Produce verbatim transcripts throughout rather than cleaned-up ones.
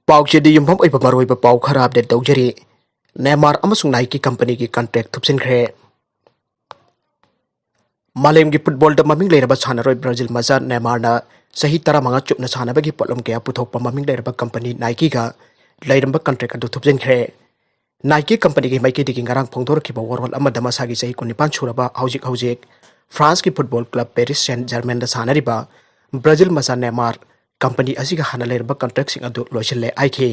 ꯄꯥꯎꯆꯦꯗ ꯌꯨꯝꯐꯝ ꯑꯣꯏꯕ ꯃꯔꯨꯑꯣꯏꯕ ꯄꯥꯎ ꯈꯔ ꯑꯞꯗꯦꯠ ꯇꯧꯖꯔꯤ꯫ ꯅꯦꯃꯥꯔ ꯑꯃꯁꯨꯡ ꯅꯥꯏꯀꯤ ꯀꯝꯄꯅꯤꯒꯤ ꯀꯟꯇ꯭ꯔꯦꯛ ꯊꯨꯞꯆꯤꯟꯈ꯭ꯔꯦ꯫ ꯃꯥꯂꯦꯝꯒꯤ ꯐꯨꯠꯕꯣꯜꯗ ꯃꯃꯤꯡ ꯂꯩꯔꯕ ꯁꯥꯟꯅꯔꯣꯏ ꯕ꯭ꯔꯥꯖꯤꯜ ꯃꯆꯥ ꯅꯦꯃꯥꯔꯅ ꯆꯍꯤ ꯇꯔꯥꯃꯉꯥ ꯆꯨꯞꯅ ꯁꯥꯟꯅꯕꯒꯤ ꯄꯣꯠꯂꯝ ꯀꯌꯥ ꯄꯨꯊꯣꯛꯄ ꯃꯃꯤꯡ ꯂꯩꯔꯕ ꯀꯝꯄꯅꯤ ꯅꯥꯏꯀꯤꯒ ꯂꯩꯔꯝꯕ ꯀꯟꯇ꯭ꯔꯦꯛ ꯑꯗꯨ ꯊꯨꯞꯆꯤꯟꯈ꯭ꯔꯦ꯫ ꯅꯥꯏꯀꯤ ꯀꯝꯄꯅꯤꯒꯤ ꯃꯥꯏꯀꯩꯗꯒꯤ ꯉꯔꯥꯡ ꯐꯣꯡꯗꯣꯔꯛꯈꯤꯕ ꯋꯥꯔꯣꯜ ꯑꯃꯗ ꯃꯁꯥꯒꯤ ꯆꯍꯤ ꯀꯨꯟꯅꯤꯄꯥꯟ ꯁꯨꯔꯕ, ꯍꯧꯖꯤꯛ ꯍꯧꯖꯤꯛ ꯐ꯭ꯔꯥꯟꯁꯀꯤ ꯐꯨꯠꯕꯣꯜ ꯀ꯭ꯂꯕ ꯄꯦꯔꯤꯁ ꯁꯦꯟ ꯖꯔꯃꯦꯟꯗ ꯁꯥꯟꯅꯔꯤꯕ ꯕ꯭ꯔꯥꯖꯤꯜ ꯃꯆꯥ ꯅꯦꯃꯥꯔ ꯀꯝꯄꯅꯤ ꯑꯁꯤꯒ ꯍꯥꯟꯅ ꯂꯩꯔꯝꯕ ꯀꯟꯇ꯭ꯔꯦꯛꯁꯤꯡ ꯑꯗꯨ ꯂꯣꯏꯁꯤꯜꯂꯦ ꯍꯥꯏꯈꯤ꯫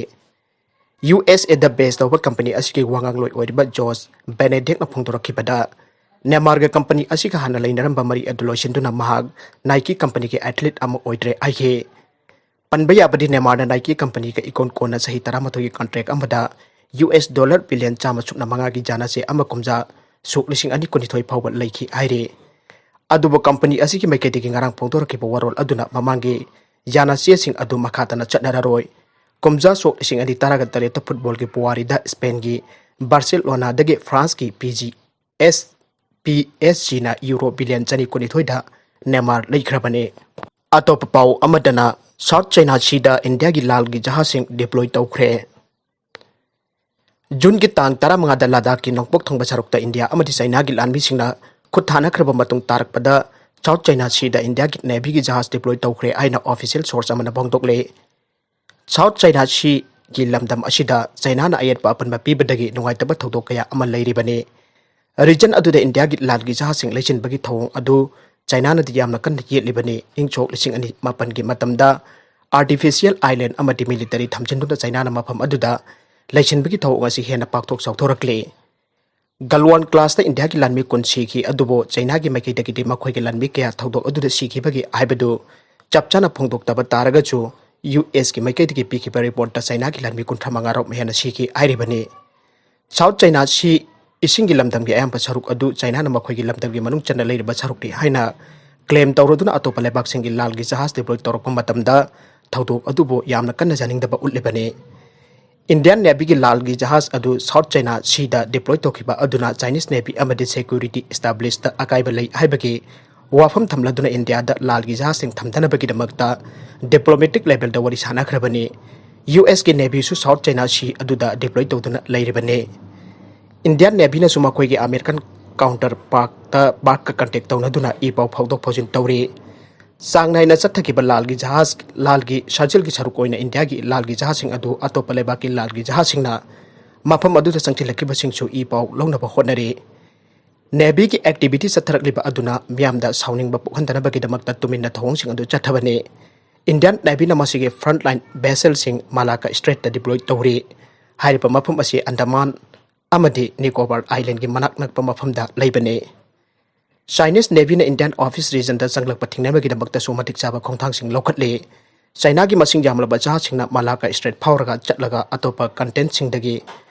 ꯌꯨ ꯑꯦꯁ ꯑꯦꯗ ꯕꯦꯁ ꯇꯧꯕ ꯀꯝꯄꯅꯤ ꯑꯁꯤꯒꯤ ꯋꯥꯉꯥꯡꯂꯣꯏ ꯑꯣꯏꯔꯤꯕ ꯖꯣꯁ ꯕꯦꯅꯦꯗꯤꯛꯅ ꯐꯣꯡꯗꯣꯔꯛꯈꯤꯕꯗ, ꯅꯦꯃꯥꯔꯒ ꯀꯝꯄꯅꯤ ꯑꯁꯤꯒ ꯍꯥꯟꯅ ꯂꯩꯅꯔꯝꯕ ꯃꯔꯤ ꯑꯗꯨ ꯂꯣꯏꯁꯤꯟꯗꯨꯅ ꯃꯍꯥꯛ ꯅꯥꯏꯀꯤ ꯀꯝꯄꯅꯤꯒꯤ ꯑꯦꯊꯂꯤꯠ ꯑꯃ ꯑꯣꯏꯗ꯭ꯔꯦ ꯍꯥꯏꯈꯤ꯫ ꯄꯟꯕ ꯌꯥꯕꯗꯤ, ꯅꯦꯃꯥꯔꯅ ꯅꯥꯏꯀꯤ ꯀꯝꯄꯅꯤꯒ ꯏꯀꯣꯟ ꯀꯣꯟꯅ ꯆꯍꯤ ꯇꯔꯥꯃꯥꯊꯣꯏꯒꯤ ꯀꯟꯇ꯭ꯔꯦꯛ ꯑꯃꯗ ꯌꯨ ꯑꯦꯁ ꯗꯣꯂꯔ ꯕꯤꯂꯤꯌꯟ ꯆꯥꯝꯃ ꯁꯨꯞꯅ ꯃꯉꯥꯒꯤ ꯖꯥꯅꯁꯦ ꯑꯃ ꯀꯨꯝꯖꯥ ꯁꯣꯛ ꯂꯤꯁꯤꯡ ꯑꯅꯤ ꯀꯨꯟꯅꯤꯊꯣꯏ ꯐꯥꯎꯕ ꯂꯩꯈꯤ ꯍꯥꯏꯔꯤ꯫ ꯑꯗꯨꯕꯨ ꯀꯝꯄꯅꯤ ꯑꯁꯤꯒꯤ ꯃꯥꯏꯀꯩꯗꯒꯤ ꯉꯔꯥꯡ ꯐꯣꯡꯗꯣꯔꯛꯈꯤꯕ ꯋꯥꯔꯣꯜ ꯑꯗꯨꯅ ꯃꯃꯥꯡꯒꯤ ꯌꯥꯅꯁꯦꯁꯤꯡ ꯑꯗꯨ ꯃꯈꯥ ꯇꯥꯅ ꯆꯠꯅꯔꯔꯣꯏ꯫ ꯀꯨꯝꯖꯥ ꯁꯣꯛ ꯂꯤꯁꯤꯡ ꯑꯅꯤ ꯇꯔꯥꯒ ꯇꯔꯦꯠꯇ ꯐꯨꯠꯕꯣꯜꯒꯤ ꯄꯨꯋꯥꯔꯤꯗ ꯁ꯭ꯄꯦꯟꯒꯤ ꯕꯥꯔꯁꯦꯂꯣꯅꯥꯗꯒꯤ ꯐ꯭ꯔꯥꯟꯁꯀꯤ P G S P S ꯖꯤꯅ ꯌꯨꯔꯣ ꯕꯤꯂꯤꯌꯟ ꯆꯅꯤ ꯀꯨꯟꯅꯤꯊꯣꯏꯗ ꯅꯦꯃꯥꯔ ꯂꯩꯈ꯭ꯔꯕꯅꯤ꯫ ꯑꯇꯣꯞꯄ ꯄꯥꯎ ꯑꯃꯗꯅ, ꯁꯥꯎꯠ ꯆꯥꯏꯅꯥ ꯁꯤꯗ ꯏꯟꯗꯤꯌꯥꯒꯤ ꯂꯥꯜꯒꯤ ꯖꯍꯥꯖꯁꯤꯡ ꯗꯤꯄ꯭ꯂꯣꯏ ꯇꯧꯈ꯭ꯔꯦ꯫ ꯖꯨꯟꯒꯤ ꯇꯥꯡ ꯇꯔꯥꯃꯉꯥꯗ ꯂꯗꯥꯈꯀꯤ ꯅꯣꯡꯄꯣꯛ ꯊꯪꯕ ꯁꯔꯨꯛꯇ ꯏꯟꯗꯤꯌꯥ ꯑꯃꯗꯤ ꯆꯥꯏꯅꯥꯒꯤ ꯂꯥꯟꯃꯤꯁꯤꯡꯅ ꯈꯨꯠ ꯊꯥꯅꯈ꯭ꯔꯕ ꯃꯇꯨꯡ ꯇꯥꯔꯛꯄꯗ, ꯁꯥꯎꯠ ꯆꯥꯏꯅꯥ ꯁꯤꯗ ꯏꯟꯗꯤꯌꯥꯒꯤ ꯅꯦꯚꯤꯒꯤ ꯖꯍꯥꯖ ꯗꯤꯄ꯭ꯂꯣꯏ ꯇꯧꯈ꯭ꯔꯦ ꯍꯥꯏꯅ ꯑꯣꯐꯤꯁꯤꯌꯦꯜ ꯁꯣꯔꯁ ꯑꯃꯅ ꯐꯣꯡꯗꯣꯛꯂꯦ꯫ ꯁꯥꯎꯠ ꯆꯥꯏꯅꯥ ꯁꯤꯒꯤ ꯂꯝꯗꯝ ꯑꯁꯤꯗ ꯆꯥꯏꯅꯥꯅ ꯑꯌꯦꯠꯄ ꯑꯄꯟꯕ ꯄꯤꯕꯗꯒꯤ ꯅꯨꯡꯉꯥꯏꯇꯕ ꯊꯧꯗꯣꯛ ꯀꯌꯥ ꯑꯃ ꯂꯩꯔꯤꯕꯅꯤ꯫ ꯔꯤꯖꯟ ꯑꯗꯨꯗ ꯏꯟꯗꯤꯌꯥꯒꯤ ꯂꯥꯜꯒꯤ ꯖꯍꯥꯖꯁꯤꯡ ꯂꯩꯁꯤꯟꯕꯒꯤ ꯊꯧꯑꯣꯡ ꯑꯗꯨ ꯆꯥꯏꯅꯥꯅꯗꯤ ꯌꯥꯝꯅ ꯀꯟꯅ ꯌꯦꯠꯂꯤꯕꯅꯤ꯫ ꯏꯪ ꯁꯣꯛ ꯂꯤꯁꯤꯡ ꯑꯅꯤ ꯃꯥꯄꯟꯒꯤ ꯃꯇꯝꯗ ꯑꯥꯔꯇꯤꯐꯤꯁꯤꯌꯦꯜ ꯑꯥꯏꯂꯦꯟ ꯑꯃꯗꯤ ꯃꯤꯂꯤꯇꯔꯤ ꯊꯝꯖꯤꯟꯗꯨꯅ ꯆꯥꯏꯅꯥꯅ ꯃꯐꯝ ꯑꯗꯨꯗ ꯂꯩꯁꯤꯟꯕꯒꯤ ꯊꯧꯑꯣꯡ ꯑꯁꯤ ꯍꯦꯟꯅ ꯄꯥꯛꯊꯣꯛ ꯆꯥꯎꯊꯣꯔꯛꯂꯤ꯫ ꯒꯜꯋꯥꯟ ꯀ꯭ꯂꯥꯁꯇ ꯏꯟꯗꯤꯌꯥꯒꯤ ꯂꯥꯟꯃꯤ ꯀꯨꯟ ꯁꯤꯈꯤ, ꯑꯗꯨꯕꯨ ꯆꯥꯏꯅꯥꯒꯤ ꯃꯥꯏꯀꯩꯗꯒꯤꯗꯤ ꯃꯈꯣꯏꯒꯤ ꯂꯥꯟꯃꯤ ꯀꯌꯥ ꯊꯧꯗꯣꯛ ꯑꯗꯨꯗ ꯁꯤꯈꯤꯕꯒꯦ ꯍꯥꯏꯕꯗꯨ ꯆꯞ ꯆꯥꯅ ꯐꯣꯡꯗꯣꯛꯇꯕ ꯇꯥꯔꯒꯁꯨ, ꯌꯨ ꯑꯦꯁꯀꯤ ꯃꯥꯏꯀꯩꯗꯒꯤ ꯄꯤꯈꯤꯕ ꯔꯤꯄꯣꯔꯠꯇ ꯆꯥꯏꯅꯥꯒꯤ ꯂꯥꯟꯃꯤ ꯀꯨꯟꯊ꯭ꯔꯥ ꯃꯉꯥ ꯔꯣꯝ ꯍꯦꯟꯅ ꯁꯤꯈꯤ ꯍꯥꯏꯔꯤꯕꯅꯤ꯫ ꯁꯥꯎꯠ ꯆꯥꯏꯅꯥ ꯁꯤ ꯏꯁꯤꯡꯒꯤ ꯂꯝꯗꯝꯒꯤ ꯑꯌꯥꯝꯕ ꯁꯔꯨꯛ ꯑꯗꯨ ꯆꯥꯏꯅꯥꯅ ꯃꯈꯣꯏꯒꯤ ꯂꯝꯗꯝꯒꯤ ꯃꯅꯨꯡ ꯆꯟꯅ ꯂꯩꯔꯤꯕ ꯁꯔꯨꯛꯅꯤ ꯍꯥꯏꯅ ꯀ꯭ꯂꯦꯝ ꯇꯧꯔꯗꯨꯅ ꯑꯇꯣꯞꯄ ꯂꯩꯕꯥꯛꯁꯤꯡꯒꯤ ꯂꯥꯜꯒꯤ ꯖꯍꯥꯖ ꯗꯤꯄ꯭ꯂꯣꯏ ꯇꯧꯔꯛꯄ ꯃꯇꯝꯗ ꯊꯧꯗꯣꯛ ꯑꯗꯨꯕꯨ ꯌꯥꯝꯅ ꯀꯟꯅ ꯌꯥꯅꯤꯡꯗꯕ ꯎꯠꯂꯤꯕꯅꯤ꯫ ꯏꯟꯗꯤꯌꯥꯟ ꯅꯦꯚꯤꯒꯤ ꯂꯥꯜꯒꯤ ꯖꯍꯥꯖ ꯑꯗꯨ ꯁꯥꯎꯠ ꯆꯥꯏꯅꯥ ꯁꯤꯗ ꯗꯤꯄ꯭ꯂꯣꯏ ꯇꯧꯈꯤꯕ ꯑꯗꯨꯅ ꯆꯥꯏꯅꯤꯁ ꯅꯦꯚꯤ ꯑꯃꯗꯤ ꯁꯦꯀ꯭ꯌꯨꯔꯤꯇꯤ ꯏꯁꯇꯥꯕ꯭ꯂꯤꯁꯇ ꯑꯀꯥꯏꯕ ꯂꯩ ꯍꯥꯏꯕꯒꯤ ꯋꯥꯐꯝ ꯊꯝꯂꯗꯨꯅ ꯏꯟꯗꯤꯌꯥꯗ ꯂꯥꯜꯒꯤ ꯖꯍꯥꯖꯁꯤꯡ ꯊꯝꯗꯅꯕꯒꯤꯗꯃꯛꯇ ꯗꯤꯄ꯭ꯂꯣꯃꯦꯇꯤꯛ ꯂꯦꯚꯦꯜꯗ ꯋꯥꯔꯤ ꯁꯥꯅꯈ꯭ꯔꯕꯅꯤ꯫ ꯌꯨ ꯑꯦꯁꯀꯤ ꯅꯦꯚꯤꯁꯨ ꯁꯥꯎꯠ ꯆꯥꯏꯅꯥ ꯁꯤ ꯑꯗꯨꯗ ꯗꯤꯄ꯭ꯂꯣꯏ ꯇꯧꯗꯨꯅ ꯂꯩꯔꯤꯕꯅꯤ꯫ ꯏꯟꯗꯤꯌꯥꯟ ꯅꯦꯚꯤꯅꯁꯨ ꯃꯈꯣꯏꯒꯤ ꯑꯃꯦꯔꯤꯀꯟ ꯀꯥꯎꯟꯇꯔ ꯄꯥꯔꯠꯇ ꯄꯥꯔꯠꯀ ꯀꯟꯇꯦꯛ ꯇꯧꯅꯗꯨꯅ ꯏ ꯄꯥꯎ ꯐꯥꯎꯗꯣꯛ ꯐꯥꯎꯖꯤꯟ ꯇꯧꯔꯤ꯫ ꯆꯥꯡ ꯅꯥꯏꯅ ꯆꯠꯊꯈꯤꯕ ꯂꯥꯜꯒꯤ ꯖꯍꯥꯖ, ꯂꯥꯜꯒꯤ ꯁꯥꯖꯦꯜꯒꯤ ꯁꯔꯨꯛ ꯑꯣꯏꯅ ꯏꯟꯗꯤꯌꯥꯒꯤ ꯂꯥꯜꯒꯤ ꯖꯍꯥꯖꯁꯤꯡ ꯑꯗꯨ ꯑꯇꯣꯞꯄ ꯂꯩꯕꯥꯛꯀꯤ ꯂꯥꯜꯒꯤ ꯖꯍꯥꯖꯁꯤꯡꯅ ꯃꯐꯝ ꯑꯗꯨꯗ ꯆꯪꯁꯤꯜꯂꯛꯈꯤꯕꯁꯤꯡꯁꯨ ꯏ ꯄꯥꯎ ꯂꯧꯅꯕ ꯍꯣꯠꯅꯔꯤ꯫ ꯅꯦꯚꯤꯒꯤ ꯑꯦꯛꯇꯤꯚꯤꯇꯤ ꯆꯠꯊꯔꯛꯂꯤꯕ ꯑꯗꯨꯅ ꯃꯤꯌꯥꯝꯗ ꯁꯥꯎꯅꯤꯡꯕ ꯄꯣꯛꯍꯟꯗꯅꯕꯒꯤꯗꯃꯛꯇ ꯇꯨꯃꯤꯟꯅ ꯊꯧꯑꯣꯡꯁꯤꯡ ꯑꯗꯨ ꯆꯠꯊꯕꯅꯤ꯫ ꯏꯟꯗꯤꯌꯥꯟ ꯅꯦꯚꯤꯅ ꯃꯁꯤꯒꯤ ꯐ꯭ꯔꯟꯠꯂꯥꯏꯟ ꯚꯦꯁꯦꯜꯁꯤꯡ ꯃꯥꯂꯥꯀꯥ ꯁ꯭ꯇ꯭ꯔꯦꯠꯇ ꯗꯤꯄ꯭ꯂꯣꯏ ꯇꯧꯔꯤ꯫ ꯍꯥꯏꯔꯤꯕ ꯃꯐꯝ ꯑꯁꯤ ꯑꯟꯗꯃꯥꯟ ꯑꯃꯗꯤ ꯅꯤꯀꯣꯕꯥꯔ ꯑꯥꯏꯂꯦꯟꯒꯤ ꯃꯅꯥꯛ ꯅꯛꯄ ꯃꯐꯝꯗ ꯂꯩꯕꯅꯤ꯫ ꯆꯥꯏꯅꯤꯁ ꯅꯦꯚꯤꯅ ꯏꯟꯗꯤꯌꯥꯟ ꯑꯣꯐꯤꯁ ꯔꯤꯖꯟꯗ ꯆꯪꯂꯛꯄ ꯊꯤꯡꯅꯕꯒꯤꯗꯃꯛꯇꯁꯨ ꯃꯇꯤꯛ ꯆꯥꯕ ꯈꯣꯡꯊꯥꯡꯁꯤꯡ ꯂꯧꯈꯠꯂꯤ꯫ ꯆꯥꯏꯅꯥꯒꯤ ꯃꯁꯤꯡ ꯌꯥꯝꯂꯕ ꯖꯍꯥꯖꯁꯤꯡꯅ ꯃꯥꯂꯥꯀꯥ ꯁ꯭ꯇ꯭ꯔꯦꯠ ꯐꯥꯎꯔꯒ ꯆꯠꯂꯒ ꯑꯇꯣꯞꯄ ꯀꯟꯇꯦꯟꯠꯁꯤꯡꯗꯒꯤ,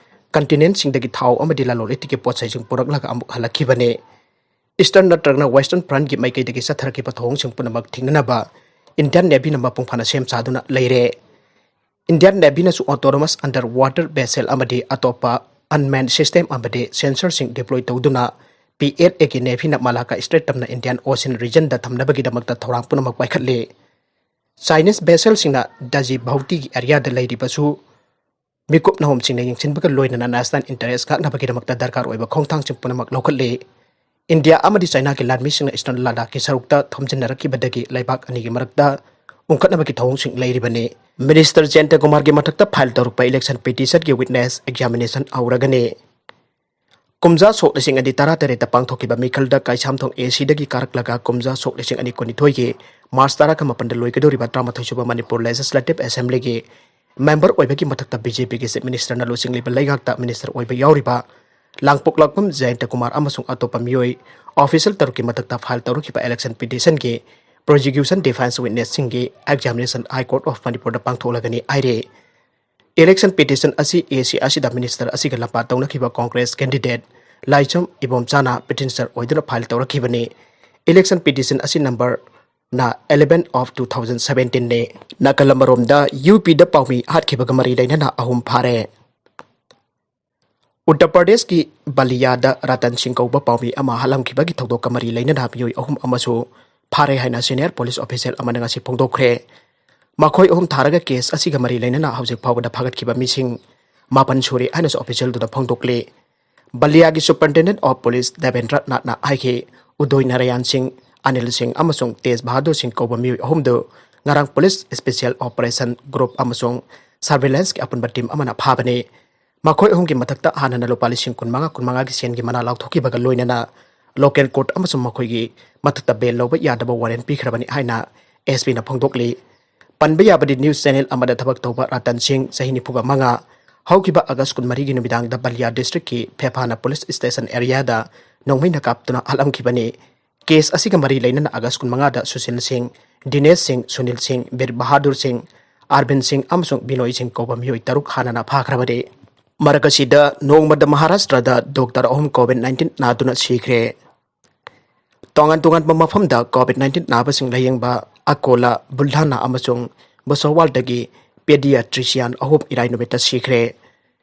ꯀꯟꯇꯤꯅꯦꯟꯠꯁꯤꯡꯗꯒꯤ ꯊꯥꯎ ꯑꯃꯗꯤ ꯂꯂꯣꯟ ꯏꯇꯤꯛꯀꯤ ꯄꯣꯠꯆꯩꯁꯤꯡ ꯄꯨꯔꯛꯂꯒ ꯑꯃꯨꯛ ꯍꯜꯂꯛꯈꯤꯕꯅꯤ꯫ ꯏꯁꯇꯔꯟ ꯅꯠꯇ꯭ꯔꯒꯅ ꯋꯦꯁꯇꯔꯟ ꯐ꯭ꯔꯟꯠꯀꯤ ꯃꯥꯏꯀꯩꯗꯒꯤ ꯆꯠꯊꯔꯛꯈꯤꯕ ꯊꯧꯑꯣꯡꯁꯤꯡ ꯄꯨꯝꯅꯃꯛ ꯊꯤꯡꯅꯅꯕ ꯏꯟꯗꯤꯌꯥꯟ ꯅꯦꯚꯤꯅ ꯃꯄꯨꯡ ꯐꯥꯅ ꯁꯦꯝ ꯁꯥꯗꯨꯅ ꯂꯩꯔꯦ꯫ ꯏꯟꯗꯤꯌꯥꯟ ꯅꯦꯚꯤꯅꯁꯨ ꯑꯣꯇꯣꯅꯣꯃꯁ ꯑꯟꯗꯔ ꯋꯥꯇꯔ ꯚꯦꯁꯦꯜ ꯑꯃꯗꯤ ꯑꯇꯣꯞꯄ ꯑꯟꯃꯦꯟ ꯁꯤꯁꯇꯦꯝ ꯑꯃꯗꯤ ꯁꯦꯟꯁꯔꯁꯤꯡ ꯗꯤꯄ꯭ꯂꯣꯏ ꯇꯧꯗꯨꯅ ꯄꯤ ꯑꯦꯜ ꯑꯦꯒꯤ ꯅꯦꯚꯤꯅ ꯃꯥꯂꯥꯀꯥ ꯁ꯭ꯇ꯭ꯔꯦꯠ ꯇꯝꯅ ꯏꯟꯗꯤꯌꯥꯟ ꯑꯣꯁꯤꯌꯟ ꯔꯤꯖꯟꯗ ꯊꯝꯅꯕꯒꯤꯗꯃꯛꯇ ꯊꯧꯔꯥꯡ ꯄꯨꯝꯅꯃꯛ ꯄꯥꯏꯈꯠꯂꯤ꯫ ꯆꯥꯏꯅꯤꯁ ꯚꯦꯁꯦꯜꯁꯤꯡꯅ ꯗꯥꯖꯤ ꯚꯧꯇꯤꯒꯤ ꯑꯦꯔꯤꯌꯥꯗ ꯂꯩꯔꯤꯕꯁꯨ ꯃꯤꯀꯨꯞ ꯅꯍꯨꯝꯁꯤꯡꯅ ꯌꯦꯡꯁꯤꯟꯕꯒ ꯂꯣꯏꯅꯅ ꯅꯦꯁꯅꯦꯜ ꯏꯟꯇꯔꯦꯁ ꯉꯥꯛꯅꯕꯒꯤꯗꯃꯛꯇ ꯗꯔꯀꯥꯔ ꯑꯣꯏꯕ ꯈꯣꯡꯊꯥꯡꯁꯤꯡ ꯄꯨꯝꯅꯃꯛ ꯂꯧꯈꯠꯂꯤ꯫ ꯏꯟꯗꯤꯌꯥ ꯑꯃꯗꯤ ꯆꯥꯏꯅꯥꯒꯤ ꯂꯥꯟꯃꯤꯁꯤꯡꯅ ꯏꯁꯇꯔꯟ ꯂꯗꯥꯈꯀꯤ ꯁꯔꯨꯛꯇ ꯊꯣꯝꯖꯤꯟꯅꯔꯛꯈꯤꯕꯗꯒꯤ ꯂꯩꯕꯥꯛ ꯑꯅꯤꯒꯤ ꯃꯔꯛꯇ ꯎꯪꯈꯠꯅꯕꯒꯤ ꯊꯧꯑꯣꯡꯁꯤꯡ ꯂꯩꯔꯤꯕꯅꯤ꯫ ꯃꯤꯅꯤꯁꯇꯔ ꯖꯌꯟꯇ ꯀꯨꯃꯥꯔꯒꯤ ꯃꯊꯛꯇ ꯐꯥꯏꯜ ꯇꯧꯔꯛꯄ ꯏꯂꯦꯛꯁꯟ ꯄꯤꯇꯤꯁꯟꯒꯤ ꯋꯤꯠꯅꯦꯁ ꯑꯦꯛꯖꯥꯃꯤꯅꯦꯁꯟ ꯍꯧꯔꯒꯅꯤ꯫ ꯀꯨꯝꯖꯥ ꯁꯣꯛ ꯂꯤꯁꯤꯡ ꯑꯅꯤ ꯇꯔꯥ ꯇꯔꯦꯠꯇ ꯄꯥꯡꯊꯣꯛꯈꯤꯕ ꯃꯤꯈꯜꯗ ꯀꯩꯁꯥꯝꯊꯣꯡ ꯑꯦ ꯁꯤꯗꯒꯤ ꯀꯥꯔꯛꯂꯒ ꯀꯨꯝꯖꯥ ꯁꯣꯛ ꯂꯤꯁꯤꯡ ꯑꯅꯤ ꯀꯨꯟꯅꯤꯊꯣꯏꯒꯤ ꯃꯥꯔꯆ ꯇꯔꯥꯃꯥꯄꯟꯗ ꯂꯣꯏꯒꯗꯧꯔꯤꯕ ꯇꯔꯥꯃꯥꯊꯣꯏ ꯁꯨꯕ ꯃꯅꯤꯄꯨꯔ ꯂꯦꯖꯤꯁꯂꯦꯇꯤꯚ ꯑꯦꯁꯦꯝꯕ꯭ꯂꯤꯒꯤ ꯃꯦꯝꯕꯔ ꯑꯣꯏꯕꯒꯤ ꯃꯊꯛꯇ ꯕꯤ ꯖꯦ ꯄꯤꯒꯤ ꯆꯤꯐ ꯃꯤꯅꯤꯁꯇꯔꯅ ꯂꯨꯆꯤꯡꯂꯤꯕ ꯂꯩꯉꯥꯛꯇ ꯃꯤꯅꯤꯁꯇꯔ ꯑꯣꯏꯕ ꯌꯥꯎꯔꯤꯕ ꯂꯥꯡꯄꯣꯛꯂꯥꯛꯄꯝ ꯖꯌꯟꯇ ꯀꯨꯃꯥꯔ ꯑꯃꯁꯨꯡ ꯑꯇꯣꯞꯄ ꯃꯤꯑꯣꯏ ꯑꯣꯐꯤꯁꯤꯌꯦꯜ ꯇꯔꯨꯛꯀꯤ ꯃꯊꯛꯇ ꯐꯥꯏꯜ ꯇꯧꯔꯛꯈꯤꯕ ꯏꯂꯦꯛꯁꯟ ꯄꯤꯇꯤꯁꯟꯒꯤ ꯄ꯭ꯔꯣꯁꯤꯀ꯭ꯌꯨꯁꯟ ꯗꯤꯐꯦꯟꯁ ꯋꯤꯠꯅꯦꯁꯁꯤꯡꯒꯤ ꯑꯦꯛꯖꯥꯃꯤꯅꯦꯁꯟ ꯍꯥꯏ ꯀꯣꯔꯠ ꯑꯣꯐ ꯃꯅꯤꯄꯨꯔꯗ ꯄꯥꯡꯊꯣꯛꯂꯒꯅꯤ ꯍꯥꯏꯔꯦ꯫ ꯏꯂꯦꯛꯁꯟ ꯄꯤꯇꯤꯁꯟ ꯑꯁꯤ ꯑꯦ ꯁꯤ ꯑꯁꯤꯗ ꯃꯤꯅꯤꯁꯇꯔ ꯑꯁꯤꯒ ꯂꯝꯕꯥ ꯇꯧꯅꯈꯤꯕ ꯀꯣꯡꯒ꯭ꯔꯦꯁ ꯀꯦꯟꯗꯤꯗꯦꯠ ꯂꯥꯏꯁ꯭ꯔꯝ ꯏꯕꯣꯝꯆꯥꯅ ꯄꯤꯇꯤꯁꯅꯔ ꯑꯣꯏꯗꯨꯅ ꯐꯥꯏꯜ ꯇꯧꯔꯛꯈꯤꯕꯅꯤ꯫ ꯏꯂꯦꯛꯁꯟ ꯄꯤꯇꯤꯁꯟ ꯑꯁꯤ ꯅꯝꯕꯔꯅ eleven of two thousand seventeen ꯅꯤ꯫ ꯅꯥꯀꯜ ꯑꯃꯔꯣꯝꯗ ꯌꯨ ꯄꯤꯗ ꯄꯥꯎꯃꯤ ꯍꯥꯠꯈꯤꯕꯒ ꯃꯔꯤ ꯂꯩꯅꯅ ꯑꯍꯨꯝ ꯐꯥꯔꯦ꯫ ꯎꯠꯇꯔ ꯄ꯭ꯔꯗꯦꯁꯀꯤ ꯕꯂꯤꯌꯥꯗ ꯔꯇꯟ ꯁꯤꯡ ꯀꯧꯕ ꯄꯥꯎꯃꯤ ꯑꯃ ꯍꯥꯠꯂꯝꯈꯤꯕꯒꯤ ꯊꯧꯗꯣꯛꯀ ꯃꯔꯤ ꯂꯩꯅꯅ ꯃꯤꯑꯣꯏ ꯑꯍꯨꯝ ꯑꯃꯁꯨ ꯐꯥꯔꯦ ꯍꯥꯏꯅ ꯁꯦꯅꯤꯌꯔ ꯄꯨꯂꯤꯁ ꯑꯣꯐꯤꯁꯤꯌꯦꯜ ꯑꯃꯅ ꯉꯁꯤ ꯐꯣꯡꯗꯣꯛꯈ꯭ꯔꯦ꯫ ꯃꯈꯣꯏ ꯑꯍꯨꯝ ꯊꯥꯔꯒ ꯀꯦꯁ ꯑꯁꯤꯒ ꯃꯔꯤ ꯂꯩꯅꯅ ꯍꯧꯖꯤꯛ ꯐꯥꯎꯕꯗ ꯐꯥꯒꯠꯈꯤꯕ ꯃꯤꯁꯤꯡ ꯃꯥꯄꯟ ꯁꯨꯔꯦ ꯍꯥꯏꯅꯁꯨ ꯑꯣꯐꯤꯁꯤꯌꯦꯜꯗꯨꯅ ꯐꯣꯡꯗꯣꯛꯂꯤ꯫ ꯕꯂꯤꯌꯥꯒꯤ Superintendent of Police ꯗꯦꯕꯦꯟꯗ꯭ꯔ ꯅꯥꯠꯅ ꯍꯥꯏꯈꯤ, ꯎꯗꯣꯏ ꯅꯥꯔꯥꯌꯟ ꯁꯤꯡ, ꯑꯅꯤꯜ ꯁꯤꯡ ꯑꯃꯁꯨꯡ ꯇꯦꯖ ꯕꯍꯥꯗꯨꯔ ꯁꯤꯡ ꯀꯧꯕ ꯃꯤꯑꯣꯏ ꯑꯍꯨꯝꯗꯨ ꯉꯔꯥꯡ Police Special Operation Group ꯑꯃꯁꯨꯡ Surveillance ꯀꯤ ꯑꯄꯨꯟꯕ ꯇꯤꯝ ꯑꯃꯅ ꯐꯥꯕꯅꯤ꯫ ꯃꯈꯣꯏ ꯑꯍꯨꯝꯒꯤ ꯃꯊꯛꯇ ꯍꯥꯟꯅꯅ ꯂꯨꯄꯥ ꯂꯤꯁꯤꯡ ꯀꯨꯟꯃꯉꯥ, ꯀꯨꯟꯃꯉꯥꯒꯤ ꯁꯦꯟꯒꯤ ꯃꯅꯥ ꯂꯥꯎꯊꯣꯛꯈꯤꯕꯒ ꯂꯣꯏꯅꯅ local court ꯑꯃꯁꯨꯡ ꯃꯈꯣꯏꯒꯤ ꯃꯊꯛꯇ bail ꯂꯧꯕ ꯌꯥꯗꯕ warrant ꯄꯤꯈ꯭ꯔꯕꯅꯤ ꯍꯥꯏꯅ S P ꯅ ꯐꯣꯡꯗꯣꯛꯂꯤ꯫ ꯄꯟꯕ ꯌꯥꯕꯗꯤ news channel ꯑꯃꯗ ꯊꯕꯛ ꯇꯧꯕ ꯔꯇꯟ ꯁꯤꯡ, ꯆꯍꯤ ꯅꯤꯐꯨꯒ ꯃꯉꯥ, ꯍꯧꯈꯤꯕ August ꯀꯨꯟꯃꯔꯤꯒꯤ ꯅꯨꯃꯤꯗꯥꯡꯗ ꯕꯂꯤꯌꯥ district ꯀꯤ ꯐꯦꯐꯥꯅ police station area ꯗ ꯅꯣꯡꯃꯩꯅ ꯀꯥꯞꯇꯨꯅ ꯍꯥꯠꯂꯝꯈꯤꯕꯅꯤ꯫ ꯀꯦꯁ ꯑꯁꯤꯒ ꯃꯔꯤ ꯂꯩꯅꯅ August ꯀꯨꯟꯃꯉꯥꯗ ꯁꯨꯁꯤꯜ ꯁꯤꯡ, ꯗꯤꯅꯦꯁ ꯁꯤꯡ, ꯁꯨꯅꯤꯜ ꯁꯤꯡ, ꯕꯤꯔ ꯕꯍꯥꯗꯨꯔ ꯁꯤꯡ, ꯑꯥꯔꯕꯤꯟ ꯁꯤꯡ ꯑꯃꯁꯨꯡ ꯕꯤꯅꯣꯏ ꯁꯤꯡ ꯀꯧꯕ ꯃꯤꯑꯣꯏ ꯇꯔꯨꯛ ꯍꯥꯟꯅꯅ ꯐꯥꯈ꯭ꯔꯕꯅꯤ꯫ ꯃꯔꯛ ꯑꯁꯤꯗ ꯅꯣꯡꯃꯗ ꯃꯍꯥꯔꯥꯁꯇ꯭ꯔꯗ doctor ꯑꯍꯨꯝ COVID nineteen ꯅꯥꯗꯨꯅ ꯁꯤꯈ꯭ꯔꯦ꯫ ꯇꯣꯉꯥꯟ ꯇꯣꯉꯥꯟꯕ ꯃꯐꯝꯗ COVID nineteen ꯅꯥꯕꯁꯤꯡ ꯂꯥꯌꯦꯡꯕ ꯑꯀꯣꯂꯥ, ꯕꯨꯜꯙꯥꯅꯥ ꯑꯃꯁꯨꯡ ꯕꯨꯁꯥꯋꯥꯜꯗꯒꯤ pediatrician ꯑꯍꯨꯝ ꯏꯔꯥꯏ ꯅꯨꯃꯤꯠꯇ ꯁꯤꯈ꯭ꯔꯦ꯫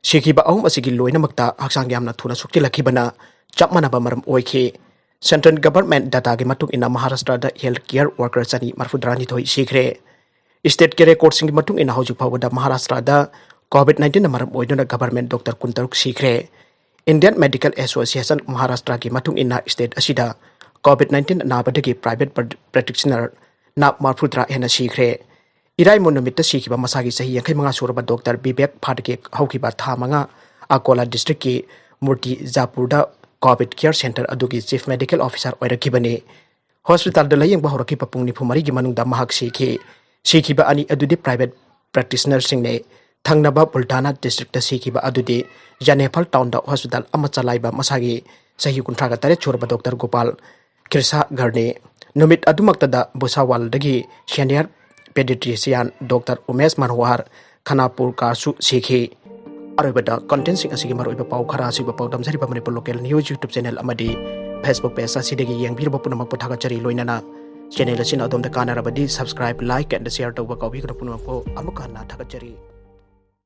ꯁꯤꯈꯤꯕ ꯑꯍꯨꯝ ꯑꯁꯤꯒꯤ ꯂꯣꯏꯅꯃꯛꯇ ꯍꯛꯆꯥꯡ ꯌꯥꯝꯅ ꯊꯨꯅ ꯁꯣꯛꯆꯤꯜꯂꯛꯈꯤꯕꯅ ꯆꯞ ꯃꯥꯟꯅꯕ ꯃꯔꯝ ꯑꯣꯏꯈꯤ꯫ Central Government data ꯒꯤ ꯃꯇꯨꯡ ꯏꯟꯅ ꯃꯍꯥꯔꯥꯁꯇ꯭ꯔꯗ health care worker ꯆꯅꯤ ꯃꯔꯤꯐꯨ ꯇꯔꯥꯅꯤꯊꯣꯏ ꯁꯤꯈ꯭ꯔꯦ꯫ State ꯀꯤ record ꯁꯤꯡꯒꯤ ꯃꯇꯨꯡ ꯏꯟꯅ ꯍꯧꯖꯤꯛ ꯐꯥꯎꯕꯗ ꯃꯍꯥꯔꯥꯁꯇ꯭ꯔꯗ COVID nineteen ꯅ ꯃꯔꯝ ꯑꯣꯏꯗꯨꯅ government doctor ꯀꯨꯟꯇꯔꯨꯛ ꯁꯤꯈ꯭ꯔꯦ꯫ Indian Medical Association ꯃꯍꯥꯔꯥꯁꯇ꯭ꯔꯒꯤ ꯃꯇꯨꯡ ꯏꯟꯅ state ꯑꯁꯤꯗ COVID nineteen ꯅꯥꯕꯗꯒꯤ private practitioner ꯅ ꯃꯔꯤꯐꯨꯇꯔꯥ ꯍꯦꯟꯅ ꯁꯤꯈ꯭ꯔꯦ꯫ ꯏꯔꯥꯏꯃꯣ ꯅꯨꯃꯤꯠꯇ ꯁꯤꯈꯤꯕ ꯃꯁꯥꯒꯤ ꯆꯍꯤ ꯌꯥꯡꯈꯩ ꯃꯉꯥ ꯁꯨꯔꯕ doctor ꯕꯤꯕꯦꯛ ꯐꯥꯗꯒꯦ ꯍꯧꯈꯤꯕ ꯊꯥ ꯃꯉꯥ ꯑꯀꯣꯂꯥ district ꯀꯤ ꯃꯨꯔꯇꯤꯖꯥꯄꯨꯔꯗ COVID care centre ꯑꯗꯨꯒꯤ chief medical officer ꯑꯣꯏꯔꯛꯈꯤꯕꯅꯤ꯫ Hospital ꯗ ꯂꯥꯌꯦꯡꯕ ꯍꯧꯔꯛꯈꯤꯕ ꯄꯨꯡ ꯅꯤꯐꯨ ꯃꯔꯤꯒꯤ ꯃꯅꯨꯡꯗ ꯃꯍꯥꯛ ꯁꯤꯈꯤ꯫ ꯁꯤꯈꯤꯕ ꯑꯅꯤ ꯑꯗꯨꯗꯤ private practitioner ꯁꯤꯡꯅꯤ꯫ ꯊꯪꯅꯕ ꯕꯨꯜꯙꯥꯅꯥ district ꯇ ꯁꯤꯈꯤꯕ ꯑꯗꯨꯗꯤ ꯖꯅꯦꯐꯜ town ꯗ hospital ꯑꯃ ꯆꯂꯥꯏꯕ ꯃꯁꯥꯒꯤ ꯆꯍꯤ ꯀꯨꯟꯊ꯭ꯔꯥꯒ ꯇꯔꯦꯠ ꯁꯨꯔꯕ doctor ꯒꯣꯄꯥꯜ ꯈꯤꯔꯁꯥꯒꯔꯅꯤ꯫ ꯅꯨꯃꯤꯠ ꯑꯗꯨꯃꯛꯇꯗ ꯕꯨꯁꯥꯋꯥꯜꯗꯒꯤ senior pediatrician doctor ꯎꯃꯦꯁ ꯃꯅꯣꯍꯔ ꯈꯅꯥꯄꯨꯔꯀꯥꯔꯁꯨ ꯁꯤꯈꯤ꯫ ꯑꯔꯣꯏꯕꯗ content ꯁꯤꯡ ꯑꯁꯤꯒꯤ ꯃꯔꯨꯑꯣꯏꯕ ꯄꯥꯎ ꯈꯔ ꯑꯁꯤꯕꯨ ꯄꯥꯎꯗꯝꯖꯔꯤꯕ Manipur local news YouTube channel ꯑꯃꯗꯤ Facebook page ꯑꯁꯤꯗꯒꯤ ꯌꯦꯡꯕꯤꯔꯤꯕ ꯄꯨꯝꯅꯃꯛꯄꯨ ꯊꯥꯒꯠꯆꯔꯤ꯫ ꯂꯣꯏꯅꯅ channel ꯑꯁꯤꯅ ꯑꯗꯣꯝꯗ ꯀꯥꯟꯅꯔꯕꯗꯤ subscribe, like and share ꯇꯧꯕ ꯀꯥꯎꯕꯤꯒꯅꯨ꯫ ꯄꯨꯝꯅꯃꯛꯄꯨ ꯑꯃꯨꯛꯀ ꯍꯟꯅ ꯊꯥꯒꯠꯆꯔꯤ꯫